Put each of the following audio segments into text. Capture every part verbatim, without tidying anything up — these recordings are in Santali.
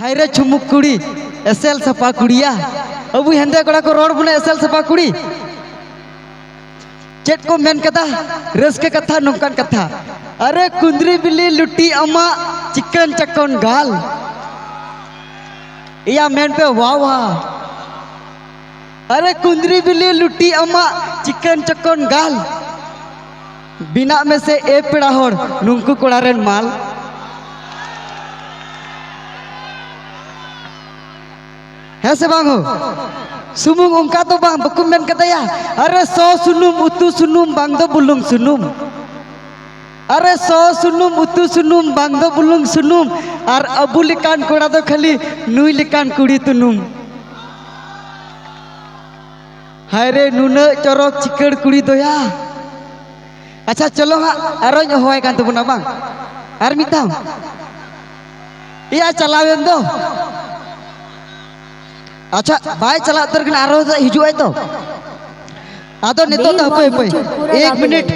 ᱦᱟᱭ ᱨᱮ ᱪᱷᱩᱢᱩᱠ ᱠᱩᱲᱤ, ᱮᱥᱮᱞ ᱥᱟᱯᱷᱟ ᱠᱩᱲᱤᱭᱟ᱾ ᱟᱵᱚ ᱦᱮᱸᱫᱮ ᱠᱚᱲᱟ ᱠᱚ ᱨᱚᱲ ᱵᱚᱱᱟ ᱮᱥᱮᱞ ᱥᱟᱯᱷᱟ ᱠᱩᱲᱤ᱾ ᱪᱮᱫ ᱠᱚ ᱢᱮᱱ ᱠᱟᱫᱟ? ᱨᱟᱹᱥᱠᱟᱹ ᱠᱟᱛᱷᱟ, ᱱᱚᱝᱠᱟᱱ ᱠᱟᱛᱷᱟ᱾ ᱟᱨᱮ ᱠᱩᱸᱫᱽᱨᱤ ᱵᱤᱞᱤ ᱞᱩᱴᱤ ᱟᱢᱟᱜ ᱪᱤᱠᱚᱱ ᱪᱟᱠᱚᱱ ᱜᱟᱞ᱾ ᱮᱭᱟ ᱢᱮᱱ ᱯᱮ ᱣᱟ ᱣᱟ᱾ ᱟᱨᱮ ᱠᱩᱸᱫᱽᱨᱤ ᱵᱤᱞᱤ ᱞᱩᱴᱤ ᱟᱢᱟᱜ ᱪᱤᱠᱚᱱ ᱪᱟᱠᱚᱱ ᱜᱟᱞ᱾ ᱵᱮᱱᱟᱜ ᱢᱮᱥᱮ ᱮ ᱯᱮᱲᱟ ᱦᱚᱲ ᱱᱩᱝᱠᱩ ᱠᱚᱲᱟ ᱨᱮᱱ ᱢᱟᱞ᱾ ᱦᱮᱸ ᱥᱮ ᱵᱟᱝ ᱦᱳ? ᱥᱩᱢᱩᱝ ᱚᱱᱠᱟ ᱫᱚ ᱵᱟᱝ, ᱵᱟᱠᱚ ᱢᱮᱱ ᱠᱟᱫᱟᱭᱟ, ᱟᱨᱮ ᱥᱚ ᱥᱩᱱᱩᱢ, ᱩᱛᱩ ᱥᱩᱱᱩᱢ, ᱵᱟᱝ ᱫᱚ ᱵᱩᱞᱩᱝ ᱥᱩᱱᱩᱢ᱾ ᱟᱨᱮ ᱥᱚ ᱥᱩᱱᱩᱢ, ᱩᱛᱩ ᱥᱩᱱᱩᱢ, ᱵᱟᱝ ᱫᱚ ᱵᱩᱞᱩᱝ ᱥᱩᱱᱩᱢ᱾ ᱟᱨ ᱟᱵᱚ ᱞᱮᱠᱟᱱ ᱠᱚᱲᱟ ᱫᱚ ᱠᱷᱟᱹᱞᱤ ᱱᱩᱭ ᱞᱮᱠᱟᱱ ᱠᱩᱲᱤ ᱛᱩᱱᱩᱢ᱾ ᱦᱟᱭ ᱨᱮ ᱱᱩᱱᱟᱹᱜ ᱪᱚᱨᱚᱠ ᱪᱤᱠᱟᱹᱲ ᱠᱩᱲᱤ ᱫᱚᱭᱟ᱾ ᱟᱪᱪᱷᱟ, ᱪᱚᱞᱚ ᱦᱟᱸᱜ ᱟᱨᱚᱧ ᱦᱚᱦᱚᱣᱟᱭ ᱠᱟᱱ ᱛᱟᱵᱚᱱᱟ ᱵᱟᱝ, ᱟᱨ ᱢᱤᱫ ᱫᱷᱟᱣ᱾ ᱮᱭᱟ, ᱪᱟᱞᱟᱣᱮᱱ ᱫᱚ᱾ ᱟᱪᱪᱷᱟ, ᱵᱟᱭ ᱪᱟᱞᱟᱜ ᱩᱛᱟᱹᱨ ᱠᱟᱱᱟ, ᱟᱨᱚ ᱦᱤᱡᱩᱜ ᱟᱭ ᱛᱚ᱾ ᱟᱫᱚ ᱱᱤᱛᱚᱜ ᱫᱚ ᱦᱟᱯᱳᱭ, ᱦᱟᱯᱳᱭ, ᱮᱠ ᱢᱤᱱᱤᱴ᱾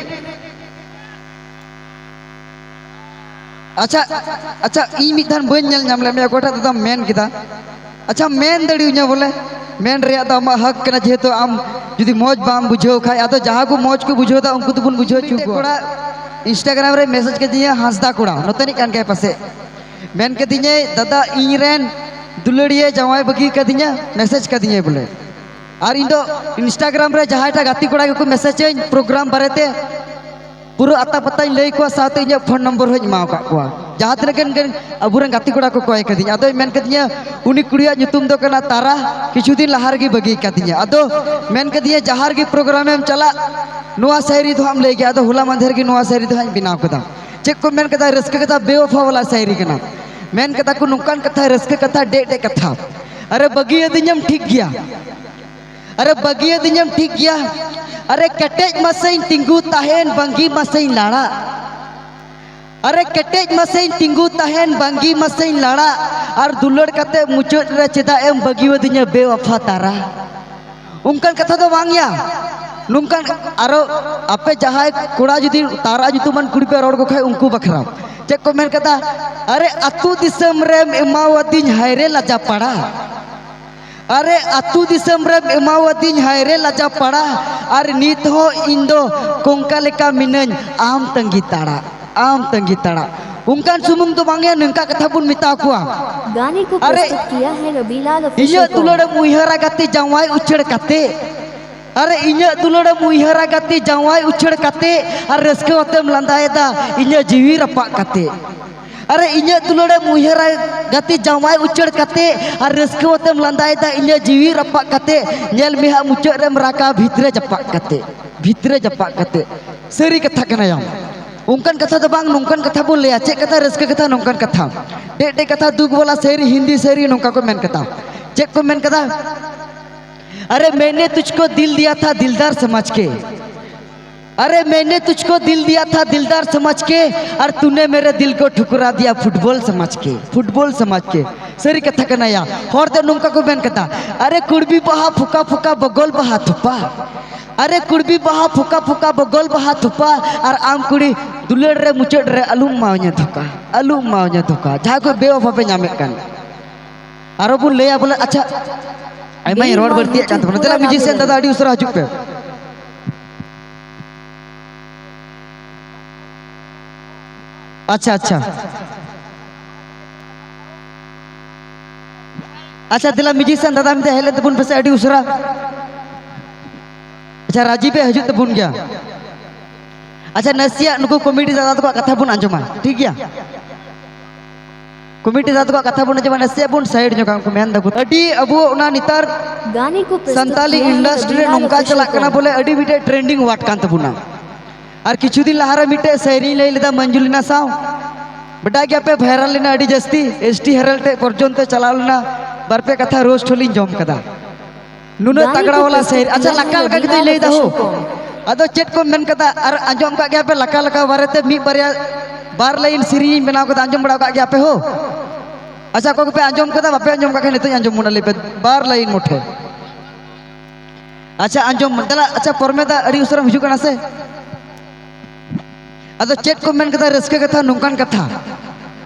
ᱟᱪᱪᱷᱟ, ᱟᱪᱪᱷᱟ, ᱤᱧ ᱢᱤᱫ ᱫᱷᱟᱣ ᱵᱟᱹᱧ ᱧᱮᱞ ᱧᱟᱢ ᱞᱮᱫ ᱢᱮᱭᱟ, ᱚᱠᱚᱭᱴᱟᱜ ᱫᱟᱫᱟᱢ ᱢᱮᱱ ᱠᱮᱫᱟ? ᱟᱪᱪᱷᱟ, ᱢᱮᱱ ᱫᱟᱲᱮᱭᱟᱹᱧᱟ ᱵᱚᱞᱮ, ᱢᱮᱱ ᱨᱮᱭᱟᱜ ᱫᱚ ᱟᱢᱟᱜ ᱦᱚᱠ ᱠᱟᱱᱟ, ᱡᱮᱦᱮᱛᱩ ᱟᱢ ᱡᱩᱫᱤ ᱢᱚᱡᱽ ᱵᱟᱢ ᱵᱩᱡᱷᱟᱹᱣ ᱠᱷᱟᱡ᱾ ᱟᱫᱚ ᱡᱟᱦᱟᱸ ᱠᱚ ᱢᱚᱡᱽ ᱠᱚ ᱵᱩᱡᱷᱟᱹᱣ ᱫᱟ, ᱩᱱᱠᱩ ᱫᱚᱵᱚᱱ ᱵᱩᱡᱷᱟᱹᱣ ᱦᱚᱪᱚ ᱠᱚᱣᱟ᱾ ᱠᱚᱲᱟ Instagram ᱨᱮ ᱢᱮᱥᱮᱡᱽ ᱠᱟᱫᱤᱧᱟ, ᱦᱟᱸᱥᱫᱟ ᱠᱚᱲᱟ, ᱱᱚᱛᱮᱱᱤᱡ ᱠᱟᱱ ᱜᱮᱭᱟᱭ ᱯᱟᱥᱮᱡ᱾ ᱢᱮᱱ ᱠᱟᱫᱤᱧᱟᱭ, "ᱫᱟᱫᱟ, ᱤᱧ ᱨᱮᱱ ᱫᱩᱞᱟᱹᱲᱤᱭᱟᱹ ᱡᱟᱶᱟᱭ ᱵᱟᱹᱜᱤ ᱠᱟᱫᱤᱧᱟ", ᱢᱮᱥᱮᱡᱽ ᱠᱟᱫᱤᱧᱟᱭ ᱵᱚᱞᱮ᱾ ᱟᱨ ᱤᱧ ᱫᱚ Instagram ᱨᱮ ᱡᱟᱦᱟᱸᱭ ᱴᱟᱜ ᱜᱟᱛᱮ ᱠᱚᱲᱟ ᱜᱮᱠᱚ ᱢᱮᱥᱮᱡᱽ ᱟᱹᱧ program ᱵᱟᱨᱮᱛᱮ, ᱯᱩᱨᱟᱹ ᱟᱛᱟ ᱯᱟᱛᱟᱧ ᱞᱟᱹᱭ ᱠᱚᱣᱟ, ᱥᱟᱶᱛᱮ ᱤᱧᱟᱹᱜ ᱯᱷᱳᱱ ᱱᱚᱢᱵᱚᱨ ᱦᱚᱸᱧ ᱮᱢᱟ ᱟᱠᱟᱫ ᱠᱚᱣᱟ᱾ ᱡᱟᱦᱟᱸ ᱛᱤᱱᱟᱹᱜ ᱜᱟᱱ, ᱜᱟᱱ ᱟᱵᱚᱨᱮᱱ ᱜᱟᱛᱮ ᱠᱚᱲᱟ ᱠᱚ ᱠᱚᱭ ᱠᱟᱫᱤᱧᱟ, ᱟᱫᱚᱭ ᱢᱮᱱ ᱠᱟᱫᱤᱧᱟ, "ᱩᱱᱤ ᱠᱩᱲᱤᱭᱟᱜ ᱧᱩᱛᱩᱢ ᱫᱚ ᱠᱟᱱᱟ ᱛᱟᱨᱟ, ᱠᱤᱪᱷᱩ ᱫᱤᱱ ᱞᱟᱦᱟ ᱨᱮᱜᱮ ᱵᱟᱹᱜᱤ ᱠᱟᱫᱤᱧᱟ᱾" ᱟᱫᱚ ᱢᱮᱱ ᱠᱟᱫᱤᱧᱟ, "ᱡᱟᱦᱟᱸ ᱨᱮᱜᱮ program ᱮᱢ ᱪᱟᱞᱟᱜ, ᱱᱚᱣᱟ ᱥᱟᱭᱨᱤ ᱫᱚ ᱦᱟᱸᱜ ᱮᱢ ᱞᱟᱹᱭ ᱜᱮᱭᱟ᱾" ᱟᱫᱚ ᱦᱚᱞᱟ ᱢᱟᱫᱷᱮᱨ ᱜᱮ ᱱᱚᱣᱟ ᱥᱟᱭᱨᱤ ᱫᱚ ᱦᱟᱸᱜ ᱤᱧ ᱵᱮᱱᱟᱣ ᱠᱮᱫᱟ᱾ ᱪᱮᱫ ᱠᱚ ᱢᱮᱱ ᱠᱟᱫᱟ? ᱨᱟᱹᱥᱠᱟᱹ ᱠᱟᱛᱷᱟ ᱵᱮᱣᱟᱯᱷᱟ ᱵᱟᱞᱟ ᱥᱟᱭᱨᱤ ᱠᱟᱱᱟ᱾ ᱢᱮᱱ ᱠᱟᱫᱟ ᱠᱚ ᱱᱚᱝᱠᱟᱱ ᱠᱟᱛᱷᱟ, ᱨᱟᱹᱥᱠᱟᱹ ᱠᱟᱛᱷᱟ, ᱰᱮᱡ ᱰᱮᱡ ᱠᱟᱛᱷᱟ᱾ ᱟᱨᱮ ᱵᱟᱹᱜᱤᱭᱟᱫᱤᱧᱟᱢ ᱴᱷᱤᱠ ᱜᱮᱭᱟ, ᱟᱨᱮ ᱵᱟᱹᱜᱤᱭᱟᱫᱤᱧᱟᱢ ᱴᱷᱤᱠ ᱜᱮᱭᱟ, ᱟᱨᱮ ᱠᱮᱴᱮᱡ ᱢᱟᱥᱮᱧ ᱛᱤᱸᱜᱩ ᱛᱟᱦᱮᱱ, ᱵᱟᱝᱜᱤ ᱢᱟᱥᱮᱧ ᱞᱟᱲᱟᱜ᱾ ᱟᱨᱮ ᱠᱮᱴᱮᱡ ᱢᱟᱥᱮᱧ ᱛᱤᱸᱜᱩ ᱛᱟᱦᱮᱱ, ᱵᱟᱝᱜᱤ ᱢᱟᱥᱮᱧ ᱞᱟᱲᱟᱜ᱾ ᱟᱨ ᱫᱩᱞᱟᱹᱲ ᱠᱟᱛᱮ ᱢᱩᱪᱟᱹᱫ ᱨᱮ ᱪᱮᱫᱟᱜ ᱮᱢ ᱵᱟᱹᱜᱤᱣᱟᱫᱤᱧᱟ ᱵᱮᱣᱟᱯᱷᱟ ᱛᱟᱨᱟ? ᱚᱱᱠᱟᱱ ᱠᱟᱛᱷᱟ ᱫᱚ ᱵᱟᱝ ᱭᱟ᱾ ᱱᱚᱝᱠᱟᱱ ᱟᱨᱚ ᱟᱯᱮ ᱡᱟᱦᱟᱸᱭ ᱠᱚᱲᱟ ᱡᱩᱫᱤ ᱛᱟᱨᱟ ᱧᱩᱛᱩᱢᱟᱱ ᱠᱩᱲᱤ ᱯᱮ ᱨᱚᱲ ᱠᱚ ᱠᱷᱟᱡ, ᱩᱱᱠᱩ ᱵᱟᱠᱷᱨᱟ᱾ ᱪᱮᱫ ᱠᱚ ᱢᱮᱱ ᱠᱟᱫᱟ? ᱟᱨᱮ ᱟᱹᱛᱩ ᱫᱤᱥᱚᱢ ᱨᱮᱢ ᱮᱢᱟᱣᱟᱫᱤᱧ ᱦᱟᱭᱨᱮ ᱞᱟᱡᱟ ᱯᱟᱲᱟ᱾ ᱟᱨᱮ ᱟᱹᱛᱩ ᱫᱤᱥᱚᱢ ᱨᱮᱢ ᱮᱢᱟᱣᱟᱫᱤᱧ ᱦᱟᱭᱨᱮ ᱞᱟᱡᱟ ᱯᱟᱲᱟ᱾ ᱟᱨ ᱱᱤᱛ ᱦᱚᱸ ᱤᱧ ᱫᱚ ᱠᱚᱝᱠᱟ ᱞᱮᱠᱟ ᱢᱤᱱᱟᱹᱧ ᱟᱢ ᱛᱟᱺᱜᱤ ᱛᱟᱲᱟ, ᱟᱢ ᱛᱟᱺᱜᱤ ᱛᱟᱲᱟ᱾ ᱚᱱᱠᱟᱱ ᱥᱩᱢᱩᱝ ᱫᱚ ᱵᱟᱝ ᱭᱟ, ᱱᱚᱝᱠᱟ ᱠᱟᱛᱷᱟ ᱵᱚᱱ ᱢᱮᱛᱟ ᱠᱚᱣᱟ᱾ गाने को ᱟᱨᱮ प्रस्तुत किया है रविलाल ऑफिशियल इᱧᱟᱹᱜ ᱠᱚ᱾ ᱫᱩᱞᱟᱹᱲᱮᱢ ᱩᱭᱦᱟᱹᱨᱟ ᱜᱟᱛᱮ ᱡᱟᱶᱟᱭ ᱩᱪᱟᱹᱲ ᱠᱟᱛᱮ᱾ ᱟᱨᱮ ᱤᱧᱟᱹᱜ ᱫᱩᱞᱟᱹᱲᱮᱢ ᱩᱭᱦᱟᱹᱨᱟ ᱜᱟᱛᱮ ᱡᱟᱶᱟᱭ ᱩᱪᱷᱟᱹᱲ ᱠᱟᱛᱮ, ᱟᱨ ᱨᱟᱹᱥᱠᱟᱹ ᱟᱛᱮᱢ ᱞᱟᱸᱫᱟᱭᱮᱫᱟ ᱤᱧᱟᱹᱜ ᱡᱤᱣᱤ ᱨᱟᱯᱟᱜ ᱠᱟᱛᱮ᱾ ᱟᱨᱮ ᱤᱧᱟᱹᱜ ᱫᱩᱞᱟᱹᱲᱮᱢ ᱩᱭᱦᱟᱹᱨᱟ ᱜᱟᱛᱮ ᱡᱟᱶᱟᱭ ᱩᱪᱷᱟᱹᱲ ᱠᱟᱛᱮ, ᱟᱨ ᱨᱟᱹᱥᱠᱟᱹ ᱟᱛᱮᱢ ᱞᱟᱸᱫᱟᱭᱮᱫᱟ ᱤᱧᱟᱹᱜ ᱡᱤᱣᱤ ᱨᱟᱯᱟᱜ ᱠᱟᱛᱮ᱾ ᱧᱮᱞ ᱢᱮ ᱦᱟᱸᱜ ᱢᱩᱪᱟᱹᱫ ᱨᱮᱢ ᱨᱟᱜᱟ ᱵᱷᱤᱛᱨᱟᱹ ᱡᱟᱯᱟᱜ ᱠᱟᱛᱮ, ᱵᱷᱤᱛᱨᱟᱹ ᱡᱟᱯᱟᱜ ᱠᱟᱛᱮ᱾ ᱥᱟᱹᱨᱤ ᱠᱟᱛᱷᱟ ᱠᱟᱱᱟ ᱭᱟᱢ᱾ ᱚᱱᱠᱟᱱ ᱠᱟᱛᱷᱟ ᱫᱚ ᱵᱟᱝ, ᱱᱚᱝᱠᱟᱱ ᱠᱟᱛᱷᱟ ᱵᱚᱱ ᱞᱟᱹᱭᱟ᱾ ᱪᱮᱫ ᱠᱟᱛᱷᱟ? ᱨᱟᱹᱥᱠᱟᱹ ᱠᱟᱛᱷᱟ, ᱱᱚᱝᱠᱟᱱ ᱠᱟᱛᱷᱟ᱾ ᱰᱮᱡ ᱰᱮᱡ ᱠᱟᱛᱷᱟ, ᱫᱩᱠ ᱵᱟᱞᱟ ᱥᱟᱭᱨᱤ, ᱦᱤᱱᱫᱤ ᱥᱟᱭᱨᱤ, ᱱᱚᱝᱠᱟ ᱠᱚ ᱢᱮᱱ ᱠᱟᱛᱷᱟ᱾ ᱪᱮᱫ ᱠᱚ ᱢᱮᱱ ᱠᱟᱫᱟ? अरे मैंने तुझको दिल दिया था दिलदार समझ के। अरे मैंने तुझको दिल दिया था दिलदार समझ के, और तूने मेरे दिल को ठुकरा दिया फुटबॉल समझ के, फुटबॉल समझ के। ᱥᱟᱹᱨᱤ ᱠᱟᱛᱷᱟ ᱠᱟᱱᱟ ᱭᱟ᱾ ᱦᱚᱲ ᱫᱚ ᱱᱚᱝᱠᱟ ᱠᱚ ᱢᱮᱱ ᱠᱟᱫᱟ, ᱟᱨᱮ ᱠᱩᱲᱵᱤ ᱵᱟᱦᱟ ᱯᱷᱩᱠᱟ ᱯᱷᱩᱠᱟ ᱵᱚᱜᱚᱞ ᱵᱟᱦᱟ ᱛᱷᱩᱯᱟ᱾ ᱟᱨᱮ ᱠᱩᱲᱵᱤ ᱵᱟᱦᱟ ᱯᱷᱩᱠᱟ ᱯᱷᱩᱠᱟ ᱵᱚᱜᱚᱞ ᱵᱟᱦᱟ ᱛᱷᱩᱯᱟ, ᱟᱨ ᱟᱢ ᱠᱩᱲᱤ ᱫᱩᱞᱟᱹᱲ ᱨᱮ ᱢᱩᱪᱟᱹᱫ ᱨᱮ ᱟᱞᱚᱢ ᱮᱢᱟᱣᱟᱹᱧᱟ ᱫᱷᱳᱠᱟ, ᱟᱞᱚᱢ ᱮᱢᱟᱣᱟᱹᱧᱟ ᱫᱷᱳᱠᱟ᱾ ᱡᱟᱦᱟᱸ ᱠᱚ ᱵᱮᱣᱟᱯᱷᱟ ᱯᱮ ᱧᱟᱢᱮᱫ ᱠᱟᱱ, ᱟᱨᱚ ᱵᱚᱱ ᱞᱟᱹᱭᱟ ᱵᱚᱞᱮ, ᱟᱪᱪᱷᱟ, ᱟᱭᱢᱟᱧ ᱨᱚᱲ ᱵᱟᱹᱲᱛᱤᱭᱮᱫ ᱠᱟᱱ ᱛᱟᱵᱚᱱᱟ᱾ ᱫᱮᱞᱟ ᱢᱤᱭᱩᱡᱤᱥᱤᱭᱟᱱ ᱫᱟᱫᱟ, ᱟᱹᱰᱤ ᱩᱥᱟᱹᱨᱟ ᱦᱤᱡᱩᱜ ᱯᱮ᱾ ᱟᱪᱪᱷᱟ, ᱟᱪᱪᱷᱟ᱾ ᱟᱪᱪᱷᱟ, ᱫᱮᱞᱟ ᱢᱤᱭᱩᱡᱤᱥᱤᱭᱟᱱ ᱫᱟᱫᱟ ᱢᱤᱫᱴᱮᱡ ᱦᱮᱡ ᱞᱮᱱ ᱛᱟᱵᱚᱱ ᱯᱮᱥᱮ ᱟᱹᱰᱤ ᱩᱥᱟᱹᱨᱟ᱾ ᱟᱪᱪᱷᱟ, ᱨᱟᱡᱤᱵᱮ ᱦᱤᱡᱩᱜ ᱛᱟᱵᱚᱱ ᱜᱮᱭᱟ᱾ ᱟᱪᱪᱷᱟ, ᱱᱟᱥᱮᱭᱟᱜ ᱱᱩᱠᱩ ᱠᱚᱢᱤᱴᱤ ᱫᱟᱫᱟ ᱛᱟᱠᱚᱣᱟᱜ ᱠᱟᱛᱷᱟ ᱵᱚᱱ ᱟᱸᱡᱚᱢᱟ, ᱴᱷᱤᱠ ᱜᱮᱭᱟ? ᱠᱚᱢᱤᱴᱤ ᱫᱟᱫᱟ ᱛᱟᱠᱚᱣᱟᱜ ᱠᱟᱛᱷᱟ ᱵᱚᱱ ᱟᱸᱡᱚᱢᱟ, ᱱᱟᱥᱮᱭᱟᱜ ᱵᱚᱱ ᱥᱟᱭᱤᱰ ᱧᱚᱜᱟ, ᱩᱱᱠᱩ ᱢᱮᱱ ᱫᱟᱠᱚ ᱟᱹᱰᱤ ᱟᱵᱚ ᱚᱱᱟ ᱱᱮᱛᱟᱨ ᱜᱟᱱᱮ ᱠᱚ ᱯᱨᱚᱥᱛᱩᱛ ᱥᱟᱱᱛᱟᱞᱤ ᱠᱤᱭᱟ ᱦᱮ ᱤᱱᱰᱟᱥᱴᱨᱤ ᱨᱮ ᱨᱚᱵᱤᱞᱟᱞ ᱱᱚᱝᱠᱟ ᱚᱯᱷᱤᱥᱤᱭᱟᱞ ᱪᱟᱞᱟᱜ ᱠᱟᱱᱟ ᱠᱚ᱾ ᱵᱚᱞᱮ ᱟᱹᱰᱤ ᱢᱤᱫᱴᱮᱡ ᱴᱨᱮᱱᱰᱤᱝ ᱣᱟᱨᱰ ᱠᱟᱱ ᱛᱟᱵᱚᱱᱟ᱾ ᱟᱨ ᱠᱤᱪᱷᱩ ᱫᱤᱱ ᱞᱟᱦᱟᱨᱮ ᱢᱤᱫᱴᱮᱡ ᱥᱟᱭᱨᱤᱧ ᱞᱟᱹᱭ ᱞᱮᱫᱟ ᱢᱚᱧᱡᱩᱞᱤᱱᱟ ᱥᱟᱶ, ᱵᱟᱰᱟᱭ ᱜᱮᱭᱟᱯᱮ ᱵᱷᱟᱭᱨᱟᱞ ᱞᱮᱱᱟ ᱟᱹᱰᱤ ᱡᱟᱹᱥᱛᱤ, ᱮᱥ ᱴᱤ ᱦᱮᱨᱟᱞᱰ ᱴᱷᱮᱡ ᱯᱚᱨᱡᱚᱱᱛᱚ ᱪᱟᱞᱟᱣ ᱞᱮᱱᱟ, ᱵᱟᱨ ᱯᱮ ᱠᱟᱛᱷᱟ ᱨᱳᱥᱴ ᱦᱚᱸᱞᱤᱧ ᱡᱚᱢ ᱠᱟᱫᱟ᱾ ᱱᱩᱱᱟᱹᱜ ᱜᱟᱱᱮ ᱛᱟᱜᱲᱟ ᱠᱚ ᱣᱟᱞᱟ ᱯᱨᱚᱥᱛᱩᱛ ᱥᱟᱭᱨᱤ, ᱟᱪᱪᱷᱟ, ᱠᱤᱭᱟ ᱞᱟᱠᱟ ᱦᱮ ᱞᱮᱠᱟ ᱜᱮᱛᱚᱧ ᱨᱚᱵᱤᱞᱟᱞ ᱞᱟᱹᱭᱫᱟ ᱦᱳ᱾ ᱚᱯᱷᱤᱥᱤᱭᱟᱞ ᱠᱚ᱾ ᱟᱫᱚ ᱪᱮᱫ ᱠᱚ ᱢᱮᱱ ᱠᱟᱫᱟ, ᱟᱨ ᱟᱸᱡᱚᱢ ᱠᱟᱜ ᱜᱮᱭᱟᱯᱮ ᱞᱟᱠᱟ ᱞᱟᱠᱟ ᱵᱟᱨᱮᱛᱮ ᱢᱤᱫ ᱵᱟᱨᱭᱟ ᱵᱟᱨ ᱞᱟᱭᱤᱱ ᱥᱮᱨᱮᱧ ᱤᱧ ᱵᱮᱱᱟᱣ ᱠᱟᱫᱟ, ᱟᱸᱡᱚᱢ ᱵᱟᱲᱟ ᱠᱟᱜ ᱜᱮᱭᱟᱯᱮ ᱦᱳ? ᱟᱪᱪᱷᱟ, ᱚᱠᱚᱭ ᱠᱚᱯᱮ ᱟᱸᱡᱚᱢ ᱠᱟᱫᱟ, ᱵᱟᱯᱮ ᱟᱸᱡᱚᱢ ᱠᱟᱜ ᱠᱷᱟᱱ ᱱᱤᱛᱚᱜ ᱟᱸᱡᱚᱢ ᱢᱚᱱᱮ ᱞᱟᱹᱭ ᱯᱮ, ᱵᱟᱨ ᱞᱟᱭᱤᱱ ᱢᱩᱴᱷᱮ᱾ ᱟᱪᱪᱷᱟ, ᱟᱸᱡᱚᱢ ᱢᱮ᱾ ᱫᱮᱞᱟ, ᱟᱪᱪᱷᱟ, ᱯᱚᱨᱢᱮᱫᱟ, ᱟᱹᱰᱤ ᱩᱥᱟᱹᱨᱟᱢ ᱦᱤᱡᱩᱜ ᱠᱟᱱᱟ ᱥᱮ? ᱟᱫᱚ ᱪᱮᱫ ᱠᱚ ᱢᱮᱱ ᱠᱮᱫᱟ ᱨᱟᱹᱥᱠᱟᱹ ᱠᱟᱛᱷᱟ, ᱱᱚᱝᱠᱟᱱ ᱠᱟᱛᱷᱟ?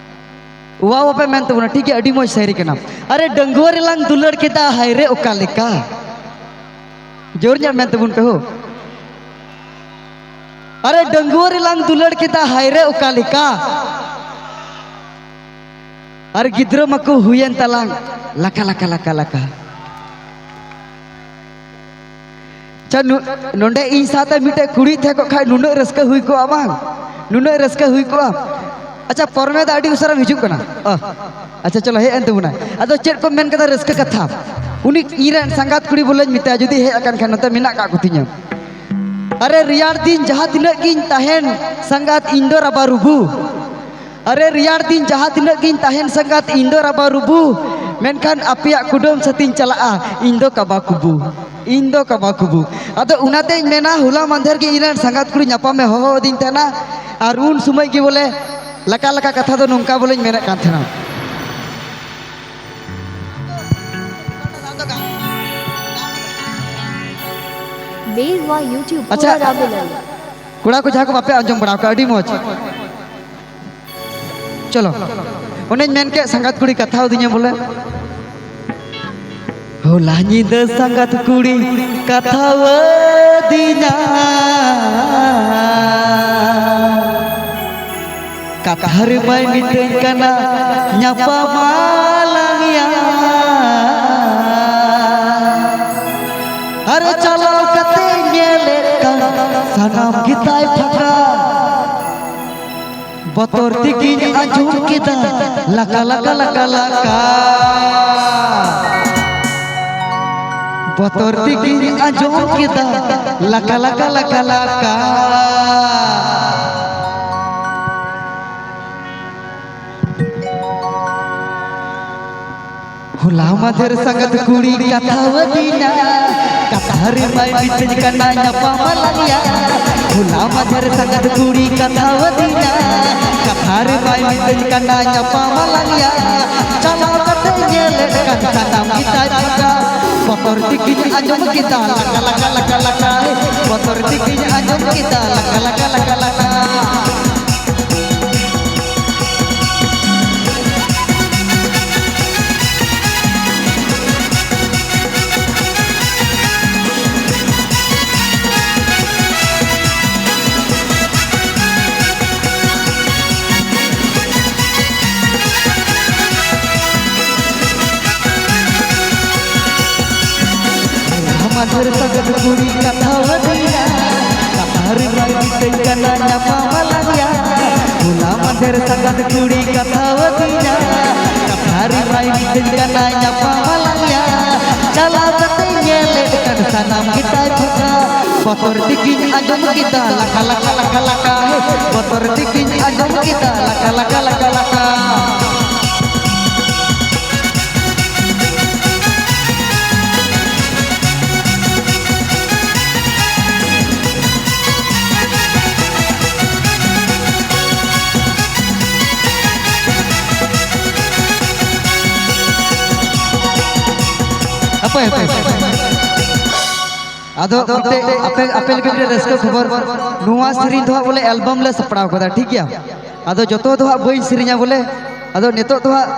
ᱣᱟᱣ ᱵᱟᱯᱮ ᱢᱮᱱ ᱛᱟᱵᱚᱱᱟ, ᱴᱷᱤᱠ ᱜᱮᱭᱟ, ᱟᱹᱰᱤ ᱢᱚᱡᱽ ᱥᱟᱭᱨᱤ ᱠᱟᱱᱟ᱾ ᱟᱨᱮ ᱰᱟᱺᱜᱩᱣᱟᱹ ᱨᱮᱞᱟᱝ ᱫᱩᱞᱟᱹᱲ ᱠᱮᱫᱟ, ᱦᱟᱭ ᱨᱮ ᱚᱠᱟ ᱞᱮᱠᱟ᱾ ᱡᱳᱨ ᱧᱚᱜ ᱢᱮᱱ ᱛᱟᱵᱚᱱ ᱯᱮ ᱦᱳ᱾ ᱟᱨᱮ ᱰᱟᱺᱜᱩᱣᱟᱹ ᱨᱮᱞᱟᱝ ᱫᱩᱞᱟᱹᱲ ᱠᱮᱫᱟ, ᱦᱟᱭ ᱨᱮ ᱚᱠᱟ ᱞᱮᱠᱟ᱾ ᱟᱨ ᱜᱤᱫᱽᱨᱟᱹ ᱢᱟᱠᱚ ᱦᱩᱭᱮᱱ ᱛᱟᱞᱟᱝ ᱞᱟᱠᱟ, ᱞᱟᱠᱟ, ᱞᱟᱠᱟ, ᱞᱟᱠᱟ᱾ ᱟᱪᱪᱷᱟ, ᱱᱚᱰᱮ ᱤᱧ ᱥᱟᱶᱛᱮ ᱢᱤᱫᱴᱮᱡ ᱠᱩᱲᱤ ᱛᱟᱦᱮᱸ ᱠᱚᱜ ᱠᱷᱟᱡ ᱱᱩᱱᱟᱹᱜ ᱨᱟᱹᱥᱠᱟᱹ ᱦᱩᱭ ᱠᱚᱜᱼᱟ ᱵᱟᱝ? ᱱᱩᱱᱟᱹᱜ ᱨᱟᱹᱥᱠᱟᱹ ᱦᱩᱭ ᱠᱚᱜᱼᱟ᱾ ᱟᱪᱪᱷᱟ, ᱯᱚᱨᱢᱮ ᱫᱚ ᱟᱹᱰᱤ ᱩᱥᱟᱹᱨᱟᱢ ᱦᱤᱡᱩᱜ ᱠᱟᱱᱟ᱾ ᱚ, ᱟᱪᱪᱷᱟ, ᱪᱚᱞᱚ, ᱦᱮᱡ ᱮᱱ ᱛᱟᱵᱚᱱᱟ᱾ ᱟᱫᱚ ᱪᱮᱫ ᱠᱚ ᱢᱮᱱ ᱠᱮᱫᱟ ᱨᱟᱹᱥᱠᱟᱹ ᱠᱟᱛᱷᱟ? ᱩᱱᱤ ᱤᱧ ᱨᱮᱱ ᱥᱟᱸᱜᱟᱛ ᱠᱩᱲᱤ ᱵᱚᱞᱮᱧ ᱢᱮᱛᱟᱭᱟ, ᱡᱩᱫᱤ ᱦᱮᱡ ᱟᱠᱟᱱ ᱠᱷᱟᱱ, ᱱᱚᱛᱮ ᱢᱮᱱᱟᱜ ᱠᱟᱜ ᱠᱚᱛᱤᱧᱟ᱾ ᱟᱨᱮ ᱨᱮᱭᱟᱲ ᱫᱤᱱ ᱡᱟᱦᱟᱸ ᱛᱤᱱᱟᱹᱜ ᱜᱤᱧ ᱛᱟᱦᱮᱱ ᱥᱟᱸᱜᱟᱛ, ᱤᱧ ᱫᱚ ᱨᱟᱵᱟ ᱨᱩᱵᱩ᱾ ᱟᱨᱮ ᱨᱮᱭᱟᱲ ᱫᱤᱱ ᱡᱟᱦᱟᱸ ᱛᱤᱱᱟᱹᱜ ᱜᱤᱧ ᱛᱟᱦᱮᱱ ᱥᱟᱸᱜᱟᱛ, ᱤᱧ ᱫᱚ ᱨᱟᱵᱟ ᱨᱩᱵᱩ᱾ ᱢᱮᱱᱠᱷᱟᱱ ᱟᱯᱮᱭᱟᱜ ᱠᱩᱰᱟᱹᱢ ᱥᱟᱹᱛᱤᱧ ᱪᱟᱞᱟᱜᱼᱟ, ᱤᱧ ᱫᱚ ᱠᱟᱵᱟ ᱠᱩᱵᱩ᱾ ᱤᱧ ᱫᱚ ᱠᱟᱵᱟ ᱠᱩᱵᱩ᱾ ᱟᱫᱚ ᱚᱱᱟᱛᱮᱧ ᱢᱮᱱᱟ, ᱦᱚᱞᱟ ᱢᱟᱫᱷᱮᱨ ᱜᱮ ᱤᱧ ᱨᱮᱱ ᱥᱟᱸᱜᱟᱛ ᱠᱩᱲᱤ ᱧᱟᱯᱟᱢᱮ ᱦᱚᱦᱚ ᱟᱹᱫᱤᱧ ᱛᱟᱦᱮᱱᱟ᱾ ᱟᱨ ᱩᱱ ᱥᱚᱢᱚᱭ ᱜᱮ ᱵᱚᱞᱮ ᱞᱟᱠᱟ ᱞᱟᱠᱟ ᱠᱟᱛᱷᱟ ᱫᱚ ᱱᱚᱝᱠᱟ ᱵᱚᱞᱮᱧ ᱢᱮᱱᱮᱫ ᱠᱟᱱ ᱛᱟᱦᱮᱱᱟ᱾ ᱵᱮᱥ ᱣᱟ YouTube ᱟᱪᱪᱷᱟ᱾ ᱯᱩᱨᱟ ᱨᱟᱵᱮᱞᱟᱞ᱾ ᱠᱚᱲᱟ ᱠᱚ ᱡᱟᱦᱟᱸ ᱠᱚ ᱵᱟᱯᱮ ᱟᱸᱡᱚᱢ ᱵᱟᱲᱟ ᱟᱠᱟᱫ, ᱟᱹᱰᱤ ᱢᱚᱡᱽ᱾ ᱪᱚᱞᱚ, ᱚᱱᱮᱧ ᱢᱮᱱ ᱠᱮᱫ ᱥᱟᱸᱜᱟᱛ ᱠᱩᱲᱤ ᱠᱟᱛᱷᱟ ᱟᱹᱫᱤᱧᱟ ᱵᱚᱞᱮ᱾ ᱦᱚᱞᱟ ᱧᱤᱫᱟᱹ ᱥᱟᱸᱜᱟᱛ ᱠᱩᱲᱤ ᱠᱟᱛᱷᱟ ᱟᱹᱫᱤᱧᱟ᱾ ᱠᱟᱛᱷᱟ ᱨᱮᱢᱟᱭ ᱢᱤᱛᱟᱹᱧ ᱠᱟᱱᱟ, ᱧᱟᱯᱟᱢᱟᱞᱟᱝ ᱭᱟ᱾ ᱟᱨ ᱪᱟᱞᱟᱣ ᱠᱟᱛᱮ ᱧᱮᱞᱮᱫ ᱠᱟᱱ, ᱥᱟᱱᱟᱢ ᱜᱮᱛᱟᱭ ᱯᱷᱟᱸᱠᱟ᱾ ᱵᱚᱛᱚᱨ ᱛᱮᱜᱤᱧ ᱟᱸᱡᱚᱢ ᱠᱮᱫᱟ, ᱞᱟᱠᱟ, ᱞᱟᱠᱟ, ᱞᱟᱠᱟ, ᱞᱟᱠᱟ᱾ ᱵᱚᱛᱚᱨ ᱛᱮᱜᱤᱧ ᱟᱸᱡᱚᱢ ᱠᱮᱫᱟ, ᱞᱟᱠᱟ, ᱞᱟᱠᱟ, ᱞᱟᱠᱟ, ᱞᱟᱠᱟ᱾ ᱦᱚᱞᱟ ᱢᱟᱫᱷᱮᱨ ᱥᱟᱸᱜᱟᱛ ᱠᱩᱲᱤ ᱠᱟᱛᱷᱟ ᱟᱹᱫᱤᱧᱟ, ᱠᱟᱛᱷᱟ ᱨᱮᱢᱟᱭ ᱢᱤᱛᱟᱹᱧ ᱠᱟᱱᱟ ᱧᱟᱯᱟᱢ ᱟᱞᱟᱝ ᱭᱟ᱾ ᱦᱚᱞᱟ ᱢᱟᱫᱷᱮᱨ ᱥᱟᱸᱜᱟᱛ ᱠᱩᱲᱤ ᱠᱟᱛᱷᱟ ᱟᱹᱫᱤᱧᱟ, ᱠᱟᱛᱷᱟ ᱨᱮᱢᱟᱭ ᱢᱤᱛᱟᱹᱧ ᱠᱟᱱᱟ ᱧᱟᱯᱟᱢ ᱟᱞᱟᱝ ᱭᱟ᱾ ᱪᱟᱞᱟᱣ ᱠᱟᱛᱮ ᱧᱮᱞᱮᱫ ᱠᱟᱱ ᱥᱟᱱᱟᱢ ᱜᱮᱛᱟᱭ ᱯᱷᱟᱸᱠᱟ᱾ ᱵᱚᱛᱚᱨ ᱛᱮᱜᱤᱧ ᱟᱸᱡᱚᱢ ᱠᱮᱫᱟ ᱞᱟᱠᱟ ᱞᱟᱠᱟ ᱞᱟᱠᱟ ᱞᱟᱠᱟ᱾ ᱵᱚᱛᱚᱨ ᱛᱮᱜᱤᱧ ᱟᱸᱡᱚᱢ ᱠᱮᱫᱟ ᱞᱟᱠᱟ ᱞᱟᱠᱟ ᱞᱟᱠᱟ ᱞᱟᱠᱟ᱾ ᱢᱟᱫᱷᱮᱨ ᱥᱟᱜᱟᱫ ᱠᱩᱲᱤ ᱠᱟᱛᱷᱟ ᱟᱹᱫᱤᱧᱟ, ᱠᱟᱛᱷᱟ ᱨᱮᱢᱟ ᱢᱤᱫᱴᱮᱱ ᱠᱟᱱᱟ ᱧᱟᱯᱟᱢ ᱟᱞᱟᱝ ᱭᱟ᱾ ᱦᱚᱞᱟ ᱢᱟᱫᱷᱮᱨ ᱥᱟᱜᱟᱫ ᱠᱩᱲᱤ ᱠᱟᱛᱷᱟ ᱟᱹᱫᱤᱧᱟ, ᱠᱟᱛᱷᱟ ᱨᱮᱢᱟ ᱢᱤᱫᱴᱮᱱ ᱠᱟᱱᱟ ᱧᱟᱯᱟᱢ ᱟᱞᱟᱝ ᱭᱟ᱾ ᱪᱟᱞᱟᱣ ᱠᱟᱛᱮ ᱧᱮᱞᱮᱫ ᱠᱟᱱ ᱥᱟᱱᱟᱢ ᱜᱮᱛᱟᱭ ᱯᱷᱟᱸᱠᱟ, ᱵᱚᱛᱚᱨ ᱛᱮᱜᱤᱧ ᱟᱸᱡᱚᱢ ᱠᱮᱫᱟ ᱞᱟᱠᱟ ᱞᱟᱠᱟ ᱞᱟᱠᱟ ᱞᱟᱠᱟ, ᱦᱮ, ᱵᱚᱛᱚᱨ ᱛᱮᱜᱤᱧ ᱟᱸᱡᱚᱢ ᱠᱮᱫᱟ ᱞᱟᱠᱟ ᱞᱟᱠᱟ ᱞᱟᱠᱟ ᱞᱟᱠᱟ᱾ ᱦᱟᱯᱳᱭ, ᱦᱟᱯᱳᱭ, ᱦᱟᱯᱳᱭ᱾ ᱟᱫᱚ ᱢᱤᱫᱴᱮᱡ ᱟᱯᱮ, ᱟᱯᱮ ᱞᱟᱹᱜᱤᱫ ᱢᱤᱫᱴᱮᱡ ᱨᱟᱹᱥᱠᱟᱹ ᱠᱷᱚᱵᱚᱨ, ᱱᱚᱣᱟ ᱥᱮᱨᱮᱧ ᱫᱚ ᱦᱟᱸᱜ ᱵᱚᱞᱮ album ᱞᱮ ᱥᱟᱯᱲᱟᱣ ᱠᱟᱫᱟ, ᱴᱷᱤᱠ ᱜᱮᱭᱟ? ᱟᱫᱚ ᱡᱚᱛᱚ ᱫᱚ ᱦᱟᱸᱜ ᱵᱟᱹᱧ ᱥᱮᱨᱮᱧᱟ ᱵᱚᱞᱮ, ᱟᱫᱚ ᱱᱤᱛᱚᱜ ᱫᱚ ᱦᱟᱸᱜ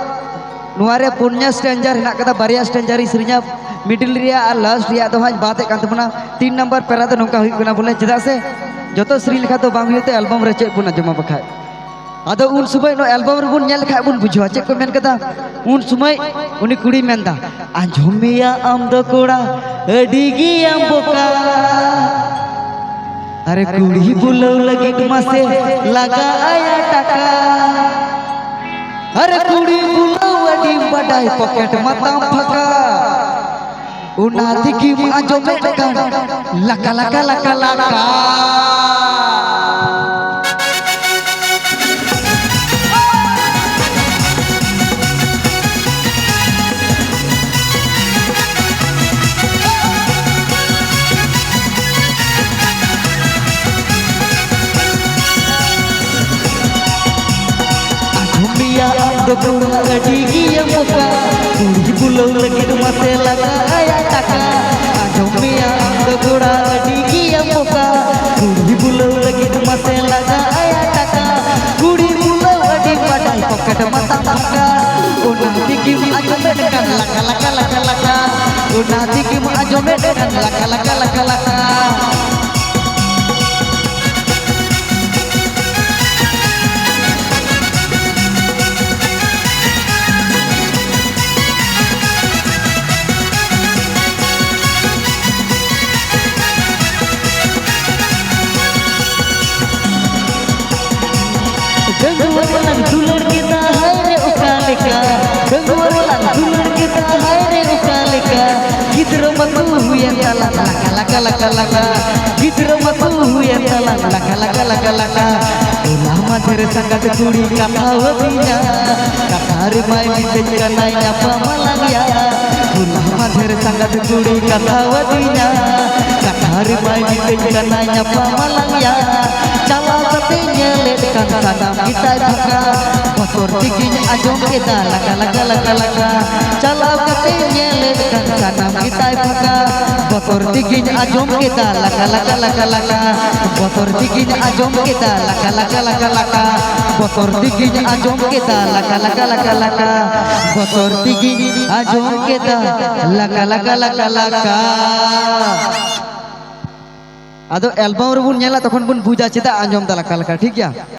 ᱱᱚᱣᱟ ᱨᱮ ᱯᱩᱱᱭᱟ stanza ᱦᱮᱱᱟᱜ ᱠᱟᱫᱟ, ᱵᱟᱨᱭᱟ stanza ᱤᱧ ᱥᱮᱨᱮᱧᱟ, middle ᱨᱮᱭᱟᱜ ᱟᱨ last ᱨᱮᱭᱟᱜ ᱫᱚ ᱦᱟᱸᱜ ᱤᱧ ᱵᱟᱫ ᱮᱫ ᱠᱟᱱ ᱛᱟᱵᱚᱱᱟ᱾ ᱛᱤᱱ ᱱᱟᱢᱵᱟᱨ ᱯᱮᱨᱟ ᱫᱚ ᱱᱚᱝᱠᱟ ᱦᱩᱭᱩᱜ ᱠᱟᱱᱟ ᱵᱚᱞᱮ, ᱪᱮᱫᱟᱜ ᱥᱮ ᱡᱚᱛᱚ ᱥᱮᱨᱮᱧ ᱞᱮᱠᱷᱟᱡ ᱫᱚ ᱵᱟᱝ ᱦᱩᱭᱩᱜ ᱛᱮ, album ᱨᱮ ᱪᱮᱫ ᱵᱚᱱ ᱟᱸᱡᱚᱢᱟ ᱵᱟᱠᱷᱟᱡ᱾ ᱟᱫᱚ ᱩᱱ ᱥᱚᱢᱚᱭ ᱱᱚᱣᱟ album ᱨᱮᱵᱚᱱ ᱧᱮᱞ ᱞᱮᱠᱷᱟᱡ ᱵᱚᱱ ᱵᱩᱡᱷᱟᱹᱣᱟ ᱪᱮᱫ ᱠᱚ ᱢᱮᱱ ᱠᱟᱫᱟ᱾ ᱩᱱ ᱥᱚᱢᱚᱭ ᱩᱱᱤ ᱠᱩᱲᱤᱭ ᱢᱮᱱᱫᱟ, "ᱟᱸᱡᱚᱢ ᱢᱮᱭᱟ ᱟᱢ ᱫᱚ ᱠᱚᱲᱟ, ᱟᱹᱰᱤ ᱜᱮᱭᱟᱢ ᱵᱚᱠᱟ᱾ ᱟᱨᱮ ᱠᱩᱲᱤ ᱵᱩᱞᱟᱹᱣ ᱞᱟᱹᱜᱤᱫ ᱢᱟᱥᱮ ᱞᱟᱜᱟ ᱟᱭᱟ ᱴᱟᱠᱟ᱾ ᱟᱨᱮ ᱠᱩᱲᱤ ᱵᱩᱞᱟᱹᱣ ᱟᱹᱰᱤ ᱵᱟᱰᱟᱭ, ᱯᱚᱠᱮᱴ ᱢᱟᱛᱟᱢ ᱯᱷᱟᱸᱠᱟ᱾ ᱚᱱᱟ ᱛᱮᱜᱮᱢ ᱟᱸᱡᱚᱢᱮᱫ ᱠᱟᱱ ᱞᱟᱠᱟ, ᱞᱟᱠᱟ, ᱞᱟᱠᱟ, ᱞᱟᱠᱟ᱾ ᱟᱸᱡᱚᱢ ᱢᱮᱭᱟ ᱟᱢ ᱫᱚ ᱠᱚᱲᱟ ᱟᱹᱰᱤ ᱜᱮᱭᱟᱢ ᱵᱚᱠᱟ, ᱠᱩᱲᱤ ᱵᱩᱞᱟᱹᱣ ᱞᱟᱹᱜᱤᱫ ᱢᱟᱥᱮ ᱞᱟᱜᱟ ᱟᱭᱟ ᱴᱟᱠᱟ᱾ ᱟᱸᱡᱚᱢ ᱢᱮᱭᱟ ᱟᱢ ᱫᱚ ᱠᱚᱲᱟ ᱟᱹᱰᱤ ᱜᱮᱭᱟᱢ ᱵᱚᱠᱟ, ᱠᱩᱲᱤ ᱵᱩᱞᱟᱹᱣ ᱞᱟᱹᱜᱤᱫ ᱢᱟᱥᱮ ᱞᱟᱜᱟ ᱟᱭᱟ ᱴᱟᱠᱟ᱾ ᱠᱩᱲᱤ ᱵᱩᱞᱟᱹᱣ ᱟᱹᱰᱤ ᱵᱟᱰᱟᱭ, ᱯᱚᱠᱮᱴ ᱢᱟᱛᱟᱢ ᱯᱷᱟᱸᱠᱟ᱾ ᱚᱱᱟ ᱛᱮᱜᱮᱢ ᱟᱸᱡᱚᱢᱮᱫ ᱠᱟᱱ ᱞᱟᱠᱟ, ᱞᱟᱠᱟ, ᱞᱟᱠᱟ, ᱞᱟᱠᱟ᱾ ᱚᱱᱟ ᱛᱮᱜᱮᱢ ᱟᱸᱡᱚᱢᱮᱫ ᱠᱟᱱ ᱞᱟᱠᱟ, ᱞᱟᱠᱟ, ᱞᱟᱠᱟ, ᱞᱟᱠᱟ᱾ ᱫᱩᱞᱟᱹᱲ ᱠᱮᱫᱟ ᱦᱟᱭ ᱨᱮ ᱚᱠᱟ ᱞᱮᱠᱟ, ᱜᱤᱫᱽᱨᱟᱹ ᱢᱟᱛᱩ ᱦᱩᱭᱮᱱ ᱛᱟᱞᱟᱝ ᱞᱟᱠᱟ ᱞᱟᱠᱟ ᱞᱟᱠᱟ ᱞᱟᱠᱟ, ᱜᱤᱫᱽᱨᱟᱹ ᱢᱟᱛᱩ ᱦᱩᱭᱮᱱ ᱛᱟᱞᱟᱝ ᱞᱟᱠᱟ ᱞᱟᱠᱟ ᱞᱟᱠᱟ ᱞᱟᱠᱟ᱾ ᱦᱚᱞᱟ ᱢᱟᱫᱷᱮᱨ ᱥᱟᱸᱜᱟᱛ ᱠᱩᱲᱤ ᱠᱟᱛᱷᱟ ᱟᱹᱫᱤᱧᱟ, ᱠᱟᱛᱷᱟ ᱨᱮᱢᱟᱭ ᱢᱤᱛᱟᱹᱧ ᱠᱟᱱᱟᱭ ᱧᱟᱯᱟᱢ ᱟᱞᱟᱝ ᱭᱟ᱾ ᱦᱚᱞᱟ ᱢᱟᱫᱷᱮᱨ ᱥᱟᱸᱜᱟᱛ ᱠᱩᱲᱤ ᱠᱟᱛᱷᱟ ᱟᱹᱫᱤᱧᱟ, ᱠᱟᱛᱷᱟ ᱨᱮᱢᱟᱭ ᱢᱤᱛᱟᱹᱧ ᱠᱟᱱᱟᱭ ᱧᱟᱯᱟᱢ ᱟᱞᱟᱝ ᱭᱟ᱾ ᱪᱟᱞᱟᱣ ᱠᱟᱛᱮ ᱧᱮᱞᱮᱫ ᱠᱟᱱ ᱥᱟᱱᱟᱢ ᱜᱮᱛᱟᱭ ᱯᱷᱟᱸᱠᱟ, ᱵᱚᱛᱚᱨ ᱛᱮᱜᱤᱧ ᱟᱸᱡᱚᱢ ᱠᱮᱫᱟ ᱞᱟᱠᱟ ᱞᱟᱠᱟ ᱞᱟᱠᱟ ᱞᱟᱠᱟ᱾ ᱪᱟᱞᱟᱣ ᱠᱟᱛᱮ ᱧᱮᱞᱮᱫ ᱠᱟᱱ ᱥᱟᱱᱟᱢ ᱜᱮᱛᱟᱭ ᱯᱷᱟᱸᱠᱟ, ᱵᱚᱛᱚᱨ ᱛᱮᱜᱤᱧ ᱟᱸᱡᱚᱢ ᱠᱮᱫᱟ ᱞᱟᱠᱟ ᱞᱟᱠᱟ ᱞᱟᱠᱟ ᱞᱟᱠᱟ᱾ ᱵᱚᱛᱚᱨ ᱛᱮᱜᱤᱧ ᱟᱸᱡᱚᱢ ᱠᱮᱫᱟ ᱞᱟᱠᱟ ᱞᱟᱠᱟ ᱞᱟᱠᱟ ᱞᱟᱠᱟ᱾ ᱵᱚᱛᱚᱨ ᱛᱮᱜᱤᱧ ᱟᱸᱡᱚᱢ ᱠᱮᱫᱟ ᱞᱟᱠᱟ ᱞᱟᱠᱟ ᱞᱟᱠᱟ ᱞᱟᱠᱟ᱾ ᱵᱚᱛᱚᱨ ᱛᱮᱜᱤᱧ ᱟᱸᱡᱚᱢ ᱠᱮᱫᱟ ᱞᱟᱠᱟ ᱞᱟᱠᱟ ᱞᱟᱠᱟ ᱞᱟᱠᱟ᱾ ᱟᱫᱚ ᱮᱞᱵᱟᱢ ᱨᱮᱵᱚᱱ ᱧᱮᱞᱟ, ᱛᱚᱠᱷᱚᱱ ᱵᱚᱱ ᱵᱩᱡᱟ ᱪᱮᱫᱟᱜ ᱟᱸᱡᱚᱢ ᱫᱟ ᱞᱟᱠᱟ ᱞᱟᱠᱟ, ᱴᱷᱤᱠ ᱜᱮᱭᱟ?